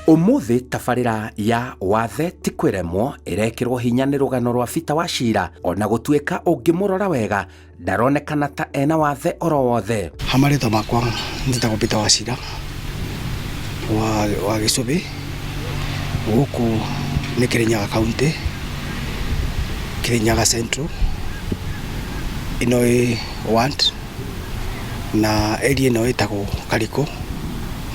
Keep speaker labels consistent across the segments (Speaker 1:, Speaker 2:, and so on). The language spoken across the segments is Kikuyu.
Speaker 1: Ũmũthĩ tabarĩra ya Wathe ti kwĩremwo ĩrekĩrwo hinya nĩ rũgano rwa Peter Wachira ona gũtuĩka ũngĩmũrora wega ndaronekana ta ena wathe oro wothe.
Speaker 2: Ha marĩtwa makwa njĩtagwo Peter Wachira wa Gĩcũbĩ, gũkũ nĩ Kĩrĩnyaga County, Kĩrĩnyaga Central, ĩno ĩ ward na area ĩno ĩtagwo Karikũ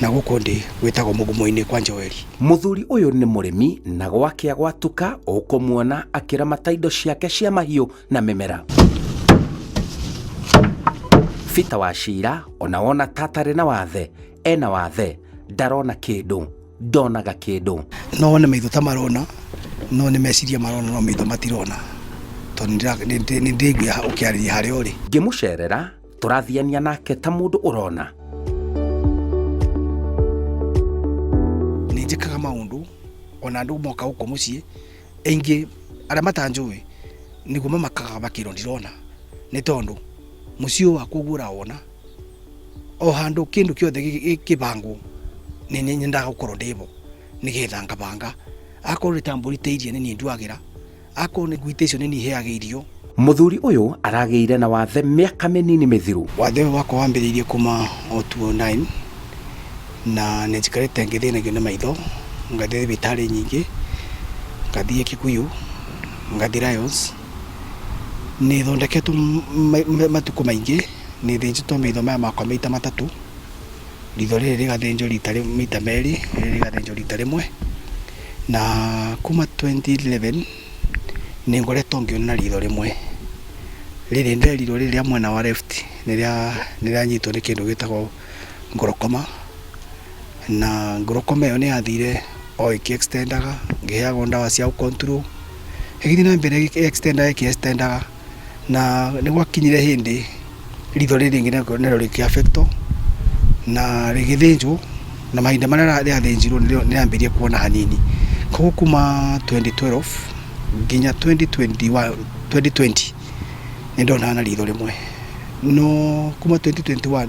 Speaker 2: na gũkũ ndĩ gwĩtagwo Mũgumo-inĩ kwa Joeli.
Speaker 1: Mũthuri ũyũ nĩ mũrĩmi na gwakĩa gwatuka ũkũmuona akĩramata indo ciake cia mahiũ na mĩmera. Peter Wachira ona wona ta atarĩ na wathe, ena wathe, ndarona kĩndũ, ndonaga kĩndũ.
Speaker 2: No wone maitho ta marona, no nĩ meciria marona no maitho matirona, tondũ nĩ ndĩraigua ũkĩarĩria harĩa ũrĩ.
Speaker 1: Ngĩmũcerera tũrathiania nake ta mũndũ ũrona.
Speaker 2: Nĩ njĩkaga maũndũ ona andũ moka gũkũ mũciĩ aingĩ arĩa matanjũĩ nĩguo mamakaga makĩrwo ndirona, nĩ tondũ mũciĩ ũyũ wakwa ũguo ũrawona o handũ kĩndũ kĩothe gĩkĩbangwo nĩ nyendaga gũkorwo ndĩbo nĩgetha ngabanga. Akorwo nĩ ta mbũri ta iria nĩ niĩ nduagĩra, akorwo nĩ ngui ta icio nĩ niĩ heaga irio.
Speaker 1: Mũthuri ũyũ aragĩire na wathe mĩaka mĩnini mĩthiru.
Speaker 2: Wathe ũyũ wakwa wambĩrĩirie kuma o 2009 na nĩ njikarĩte ngĩthĩnagio nĩ maitho, ngathiĩ thibitarĩ nyingĩ, ngathiĩ Kikuyu, ngathiĩ Lions. Nĩ thondeketwo matukũ maingĩ, nĩ thĩnjĩtwo maitho maya makwa maita matatũ, ritho rĩrĩ rĩgathĩnjwo rita maita merĩ, rĩrĩ rĩgathĩnjwo rita rĩmwe, na kuma 2011 nĩ ngoretwo ngĩona na ritho rĩmwe. Rĩrĩ nderirwo rĩrĩ rĩa mwena wa left nĩ rĩanyitwo nĩ kĩndũ gĩtagwo glaucoma, na glaucoma ĩyo nĩ yathire o ĩkĩ extend aga, ngĩheagwo ndawa cia gũ control, ĩgĩthiĩ na mbere ĩ extend aga ĩkĩ extend aga, na nĩ gwakinyire hĩndĩ ritho rĩrĩ rĩngĩ narĩo rĩkĩ affect wo na rĩgĩthĩnjwo, na mahinda marĩa rĩathĩnjirwo nĩ rĩambĩrĩirie kuona hanini. Koguo kuma 2012 nginya 2021 2020 nĩ ndonaga na ritho rĩmwe, no kuma 2021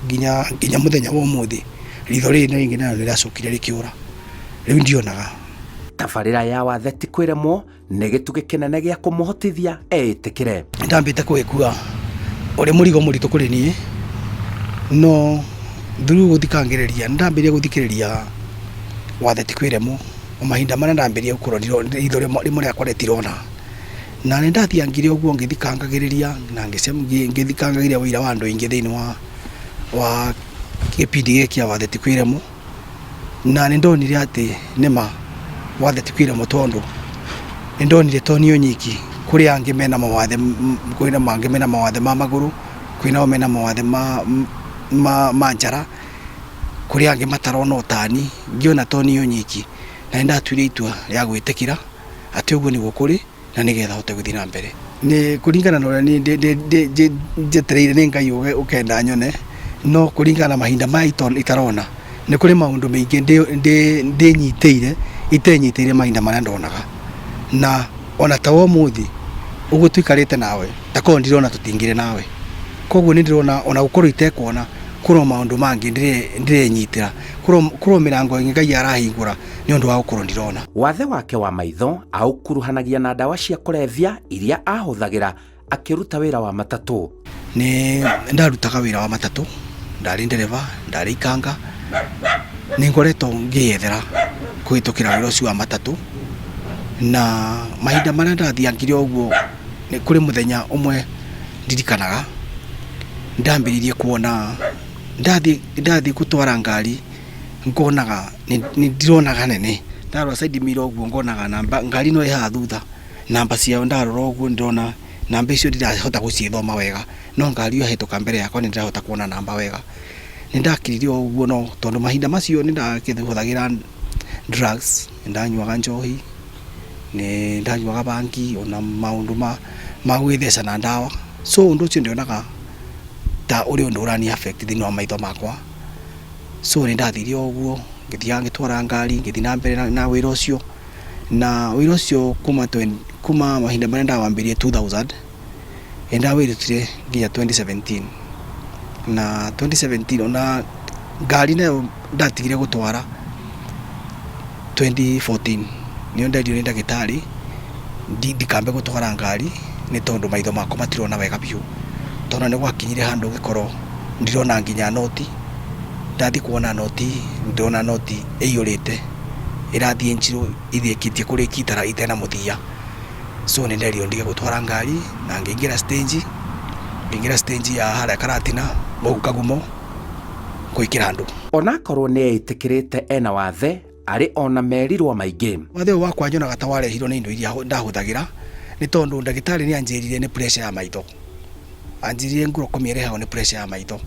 Speaker 2: nginya mũthenya wa ũmũthĩ ritho rĩrĩ rĩngĩ narĩo nĩ rĩacokire rĩkĩũra, rĩu ndionaga.
Speaker 1: Tabarĩra ya Wathe ti kwĩremwo nĩ gĩtugĩ kĩnene gĩa kũmũhotithia eĩtĩkĩre.
Speaker 2: Ndambĩte kũgĩkua ũrĩ mũrigo mũritũ kũrĩ niĩ, no through gũthikangĩrĩria, nĩ ndambĩrĩirie gũthikĩrĩria Wathe ti kwĩremwo, o mahinda marĩa ndambĩrĩirie gũkorwo ritho rĩmwe rĩakwa rĩtirona. Na nĩ ndathiangire ũguo ngĩthikangagĩrĩria na ngĩthikangagĩrĩria ũira wa andũ aingĩ thĩinĩ wa gĩbindi gĩkĩ kĩa Wathe ti kwĩremwo. Na nĩ ndonire atĩ nĩ ma Wathe ti kwĩremwo tondũ nĩ ndonire to niĩ nyiki kũrĩ angĩ mena mawathe, kwĩ na angĩ mena mawathe ma magũrũ, kwĩ nao mena mawathe ma njara, kũrĩ angĩ matarona o tani, ngĩona to niĩ nyiki. Na nĩ ndatuire itua rĩa gwĩtĩkĩra atĩ ũguo nĩguo kũrĩ na nĩgetha hote gũthiĩ na mbere. Nĩ kũringana na ũrĩa niĩ njetereire nĩ Ngai ũkenda nyone, no kũringana na mahinda maya itarona, nĩ kũrĩ maũndũ maingĩ ndĩnyitĩire itenyitĩire mahinda marĩa ndonaga. Na ona ta ũmũthĩ ũguo tũikarĩte nawe, ta korwo ndirona tũtingĩrĩ nawe. Koguo nĩ ndĩrona ona gũkorwo itekuona, kũrĩ o maũndũ mangĩ ndĩrenyitĩra, kũrĩ o mĩrango ĩngĩ Ngai arahingũra nĩ ũndũ wa gũkorwo ndirona.
Speaker 1: Wathe wake wa maitho aũkuruhanagia na ndawa cia kũrebia iria ahũthagĩra akĩruta wĩra wa matatũ.
Speaker 2: Nĩ ndarutaga wĩra wa matatũ, ndarĩ ndereba, ndarĩ ikanga, nĩ ngoretwo ngĩyethera kũhĩtũkĩra wĩra ũcio wa matatũ, na mahinda marĩa ndathiangire ũguo, nĩ kũrĩ mũthenya ũmwe ndirikanaga, ndambĩrĩirie kuona ndathiĩ gũtwara ngari ngonaga nĩ ndirona hanene, ndarora side mirror ũguo ngonaga namba ngari ĩno ĩ haha thutha, namba ciayo ndarora ũguo ndĩrona namba icio ndirahota gũcithoma wega, no ngari ĩyo yahĩtũka mbere yakwa nĩ ndĩrahota kuona namba wega. Nĩ ndakirire o ũguo no tondũ mahinda macio nĩ ndakĩhũthagĩra drugs, nĩ ndanyuaga njohi, nĩ ndanyuaga bangi ona maũndũ ma gwĩtheca na ndawa, so ũndũ ũcio ndionaga ta ũrĩ ũndũ ũrani affect thĩinĩ wa maitho makwa. So nĩ ndathire o ũguo, ngĩthiaga ngĩtwaraga ngari, ngĩthiĩ na mbere na wĩra ũcio, na wĩra ũcio kuma mahinda marĩa ndawambĩrĩirie 2000, nĩ ndawĩrutire nginya 2017, na 2017 ona ngari nayo ndatigire gũtwara 2014 nĩo nderirwo nĩ ndagĩtarĩ ndikambe gũtwara ngari nĩ tondũ maitho makwa matirona wega biũ, tondũ nĩ gwakinyire handũ ngĩkorwo ndirona nginya noti. Ndathiĩ kuona noti, ndĩrona noti ĩiyũrĩte ĩrathiĩ njirũ ithĩkĩtie kũrĩkia itena mũthia. So nĩ nderirwo ndige gũtwara ngari na ngĩingĩra stage, ngĩingĩra stage ya harĩa Karatina gũkũ Kagumo gwĩkĩra andũ.
Speaker 1: Onakorwo nĩ eĩtĩkĩrĩte ena wathe, arĩ ona merirwo maingĩ.
Speaker 2: Wathe ũyũ wakwa nyonaga ta warehirwo nĩ indo iria ndahũthagĩra, nĩ tondũ ndagĩtarĩ nĩ anjĩrire nĩ pressure ya maitho. Anjĩrire glaucoma ĩrehagwo nĩ pressure ya maitho,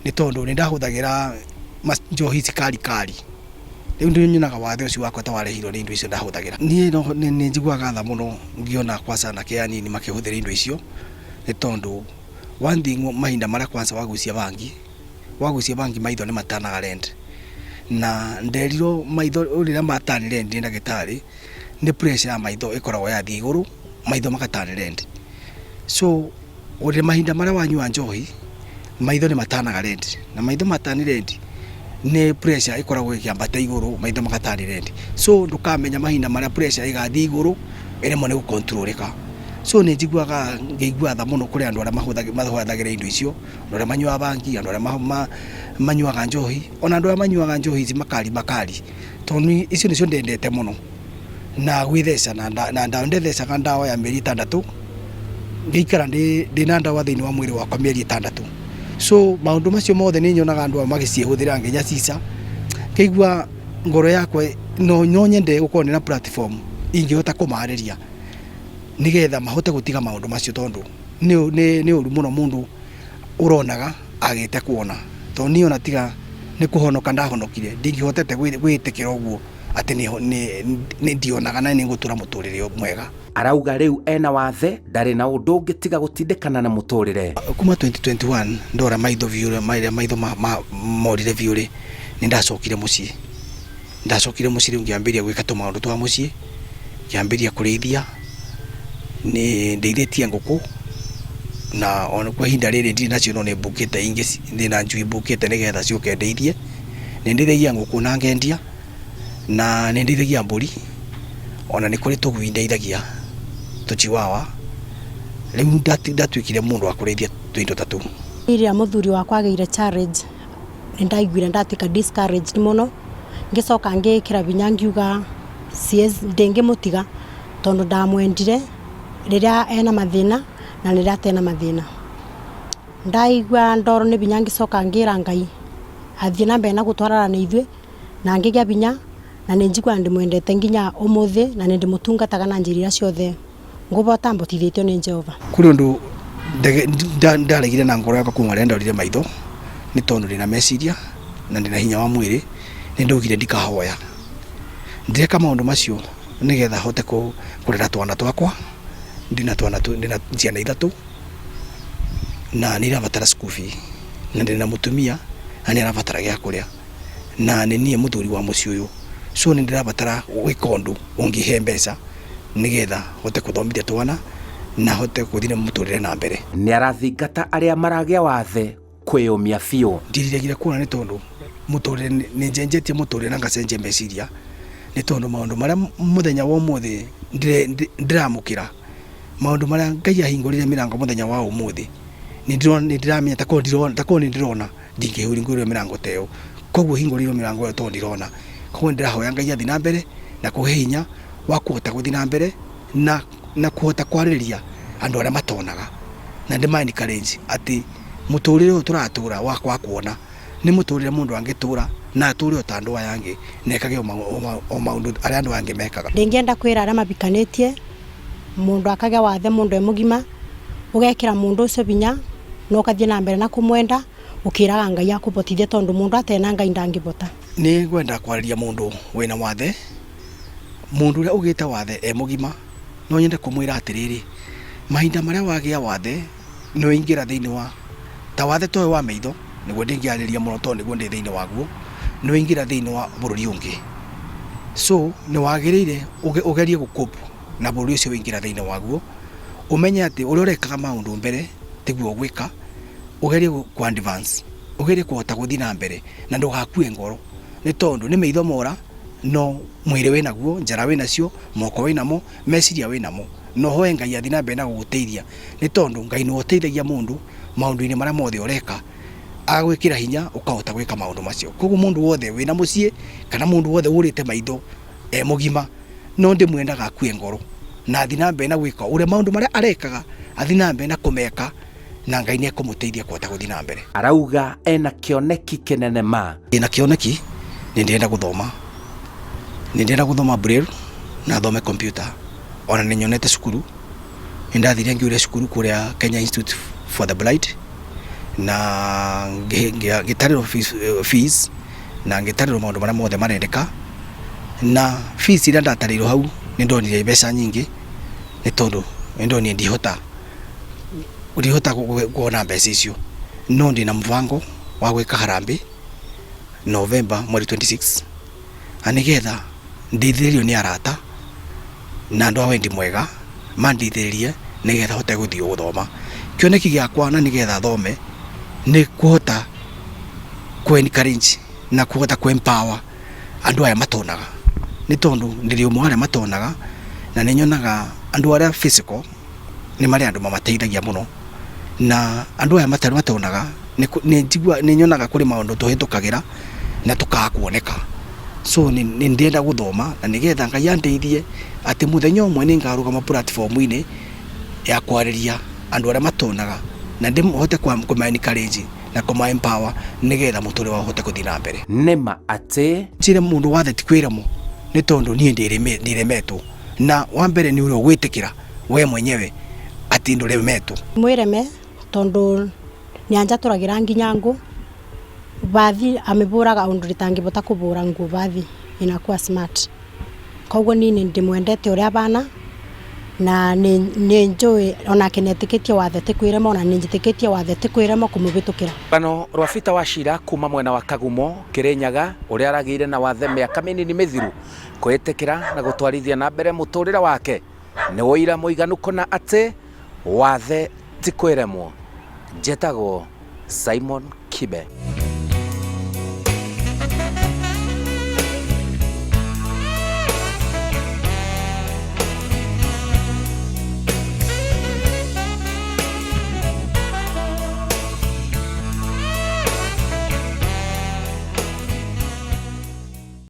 Speaker 2: nĩ tondũ nĩ ndahũthagĩra njohi ici kari kari. Rĩu nĩ nyonaga wathe ũcio wakwa ta warehirwo nĩ indo icio ndahũthagĩra. Niĩ no nĩ njiguaga tha mũno ngĩona kwanza anake anini makĩhũthĩra indo icio, nĩ tondũ one thing mahinda marĩa kwanza wagucia bangi, wagucia bangi maitho nĩ matanaga red. Na nderirwo maitho rĩrĩa ma turn red nĩ ndagĩtarĩ, nĩ pressure ya maitho ĩkoragwo yathiĩ igũrũ, maitho maka turn red. So ũrĩ mahinda marĩa wanyua njohi, maitho nĩ matanaga red, na maitho ma turn red nĩ pressure ĩkoragwo ĩkĩambata igũrũ, maitho maka turn red. So ndũkamenya mahinda marĩa pressure ĩgathiĩ igũrũ ĩremwo nĩ gũcontrolĩka. So nĩ njiguaga ngĩigua tha mũno kũrĩ andũ arĩa mahũthagĩra indo icio, andũ arĩa manyuaga bangi, andũ arĩa manyuaga njohi, ona andũ arĩa manyuaga njohi ici makari makari, tondũ icio nĩcio ndendete mũno. Na gwĩtheca na ndawa, ndethecaga ndawa ya mĩeri 6, ngĩikara ndĩna ndawa thĩinĩ wa mwĩrĩ wakwa mĩeri 6. So maũndũ macio mothe nĩ nyonaga andũ aya magĩciĩhũthĩra nginya cica, ngaigua ngoro yakwa no nyende gũkorwo ndĩna platform ingĩhota kũmarĩria nĩgetha mahote gũtiga maũndũ macio, tondũ nĩ ũru mũno mũndũ ũronaga agĩte kuona. Tondũ niĩ ona tiga nĩ kũhonoka ndahonokire, ndingĩhotete gwĩtĩkĩra ũguo atĩ nĩ ndionaga na nĩ ngũtũra mũtũrĩre mwega.
Speaker 1: Arauga rĩu ena wathe ndarĩ na ũndũ ũngĩ tiga gũtindĩkana na mũtũrĩre.
Speaker 2: Kuma 2021 ndora maitho biũ, marĩa maitho morire biũ rĩ, nĩ ndacokire mũciĩ. Ndacokire mũciĩ rĩu ngĩambĩrĩria gwĩka tũmaũndũ twa mũciĩ, ngĩambĩrĩria kũrĩithia, nĩ ndeithĩtie ngũkũ, na ona kwa ihinda rĩrĩ ndirĩ nacio no nĩ mbukĩte ingĩ, ndĩna njui mbukĩte nĩgetha ciũke ndeithie. Nĩ ndeithagia ngũkũ na ngendia, na nĩ ndeithagia mbũri, ona nĩ kũrĩ tũgui ndeithagia, tũchiwawa. Rĩu ndatuĩkire mũndũ wa kũrĩithia tũindo ta tũu.
Speaker 3: Rĩrĩa mũthuri wakwa agĩire challenge, nĩ ndaiguire ndatuĩka discouraged mũno, ngĩcoka ngĩĩkĩra binya ngiuga ndĩngĩmũtiga tondũ ndamwendire rĩrĩa ena mathĩna na rĩrĩa atena mathĩna. Ndaigua ndoro nĩ binya ngĩcoka ngĩra Ngai athiĩ na mbere na gũtwarana na ithuĩ, na ngĩgĩa binya, na nĩ njiguaga ndĩmwendete nginya ũmũthĩ, na nĩ ndĩmũtungataga na njĩra iria ciothe ngũbota mbotithĩtio nĩ Jehova.
Speaker 2: Kũrĩ ũndũ ndaregire na ngoro yakwa kuma rĩrĩa ndorire maitho, nĩ tondũ ndĩna meciria na ndĩna hinya wa mwĩrĩ, nĩ ndaugire ndikahoya. Ndĩreka maũndũ macio nĩgetha hote kũrera twana twakwa, ndĩna twana, ndĩna ciana 3, na nĩ irabatara school fee, na ndĩna mũtumia na nĩ arabatara gĩa kũrĩa, na nĩ niĩ mũthuri wa mũciĩ ũyũ. So nĩ ndĩrabatara gwĩka ũndũ ũngĩhe mbeca nĩgetha hote gũthomithia twana na hote gũthiĩ na mũtũrĩre na mbere.
Speaker 1: Nĩ arathingata arĩa maragĩa wathe kwĩyũmia biũ.
Speaker 2: Ndiriragire kuona nĩ tondũ mũtũrĩre nĩ njenjetie mũtũrĩre na ngacenjia meciria, nĩ tondũ maũndũ marĩa mũthenya wa ũmũthĩ ndĩramũkĩra, maũndũ marĩa Ngai ahingũrire mĩrango mũthenya wa ũmũthĩ, nĩ ndĩramenya ta korwo nĩ ndĩrona ndingĩhingũrĩrwo mĩrango ta ĩyo. Koguo hingũrĩirwo mĩrango ĩyo tondũ ndirona. Koguo nĩ ndĩrahoya Ngai athiĩ na mbere na kũhe hinya wa kũhota gũthiĩ na mbere na kũhota kwarĩrĩria andũ arĩa matonaga, na ndĩma encourage atĩ mũtũrĩre ũyũ tũratũra wa kwaga kuona nĩ mũtũrĩre mũndũ angĩtũra na atũre o ta andũ aya angĩ na ekage o maũndũ arĩa andũ aya angĩ mekaga.
Speaker 3: Ndĩngĩenda kwĩra arĩa mabikanĩtie mũndũ akagĩa wathe mũndũ e mũgima, ũgekĩra mũndũ ũcio binya na ũgathiĩ na mbere na kũmwenda, ũkĩraga Ngai akũbotithie tondũ mũndũ atena Ngai ndangĩbota.
Speaker 2: Nĩ ngwenda kwarĩria mũndũ wĩna wathe, mũndũ ũrĩa ũgĩte wathe e mũgima, no nyende kũmwĩra atĩrĩrĩ, mahinda marĩa wagĩa wathe nĩ waingĩra thĩinĩ wa ta wathe ta ũyũ wa maitho, nĩguo ndingĩarĩria mũno tondũ nĩguo ndĩ thĩinĩ waguo, nĩ waingĩra thĩinĩ wa bũrũri ũngĩ. So nĩ wagĩrĩire ũgerie gũ cope na bũrũri ũcio waingĩra thĩinĩ waguo, ũmenye atĩ ũrĩa ũrekaga maũndũ mbere tiguo ũgwĩka, ũgerie kũ advance, ũgerie kũhota gũthiĩ na mbere na ndũgakue ngoro, nĩ tondũ nĩ maitho mora No mwĩrĩ wĩ naguo, njara wĩ nacio, moko wĩ namo, meciria wĩ namo, na ũhoe Ngai athiĩ na mbere na gũgũteithia, nĩ tondũ Ngai nĩwe ũteithagia mũndũ maũndũ-inĩ marĩa mothe ũreka, agagwĩkĩra hinya ũkahota gwĩka maũndũ macio. Koguo mũndũ wothe wĩna mũciĩ kana mũndũ wothe ũrĩte maitho e mũgima, no ndĩmwendaga akue ngoro na athiĩ na mbere na gwĩka ũrĩa maũndũ marĩa arekaga, athiĩ na mbere na kũmeka na Ngai nĩ ekũmũteithia kũhota gũthiĩ na mbere.
Speaker 1: Arauga ena kĩoneki kĩnene ma.
Speaker 2: Ndĩna kĩoneki, nĩ ndĩrenda gũthoma, nĩ ndĩrenda gũthoma braille na thome computer, ona nĩ nyonete cukuru, nĩ ndathire ngĩũria cukuru kũrĩa Kenya Institute for the Blind na ngĩtarĩrwo fees na ngĩtarĩrwo maũndũ marĩa mothe marendeka, na fees iria ndatarĩirwo hau nĩ ndonire mbeca nyingĩ, nĩ tondũ nĩ ndonire ndihota ndihota kuona mbeca icio, no ndĩna mũbango wa gwĩka harambee November mweri 26 na nĩgetha ndeithĩrĩrio nĩ arata na andũ a wendi mwega mandeithĩrĩrie nĩgetha hote gũthiĩ gũthoma. Kĩoneki gĩakwa na nĩgetha thome nĩ kũhota kũ encourage na kũhota kũ empower andũ aya matonaga, nĩ tondũ ndĩrĩ ũmwe wa arĩa matonaga na nĩ nyonaga andũ arĩa physical nĩ marĩ andũ mamateithagia mũno, na andũ aya matarĩ matonaga nĩ nyonaga kũrĩ maũndũ tũhĩtũkagĩra na tũkaga kuoneka. So nĩ ndĩrenda gũthoma na nĩgetha Ngai andeithie atĩ mũthenya ũmwe nĩ ngarũgama platform -inĩ ya kwarĩria andũ arĩa matonaga na ndĩhote kũma encourage na kũma empower nĩgetha mũtũrĩre wao ũhote gũthiĩ na mbere.
Speaker 1: Nĩma atĩ.
Speaker 2: Njĩre mũndũ wathe ti kwĩremwo nĩ tondũ niĩ ndiremetwo. Na wa mbere nĩ ũrĩa ũgwĩtĩkĩra we mwenyewe atĩ ndũremetwo.
Speaker 3: Mwĩreme tondũ nĩanjatũragĩra nginya ngũ bathi amĩbũraga ũndũ rĩtangĩbota kũbũra nguo bathi inakuwa smart koguo niĩ nĩ ndĩmwendete ũrĩa abana na nĩ njũĩ onake nĩetĩkĩtie wathe ti kwĩrema ona nĩ njĩtĩkĩtie wathe ti kwĩrema kũmũbĩtũkĩra.
Speaker 1: Rũgano rwa Peter Wachira kuma mwena wa Kagumo, Kirinyaga, ũrĩa aragĩire na wathe mĩaka mĩnini mĩthiru kwĩĩtĩkĩra na gũtwarithia na mbere mũtũrĩre wake nĩ ũira mũiganu kũna atĩ wathe ti kwĩremwo. Njetagwo Simon Kibe.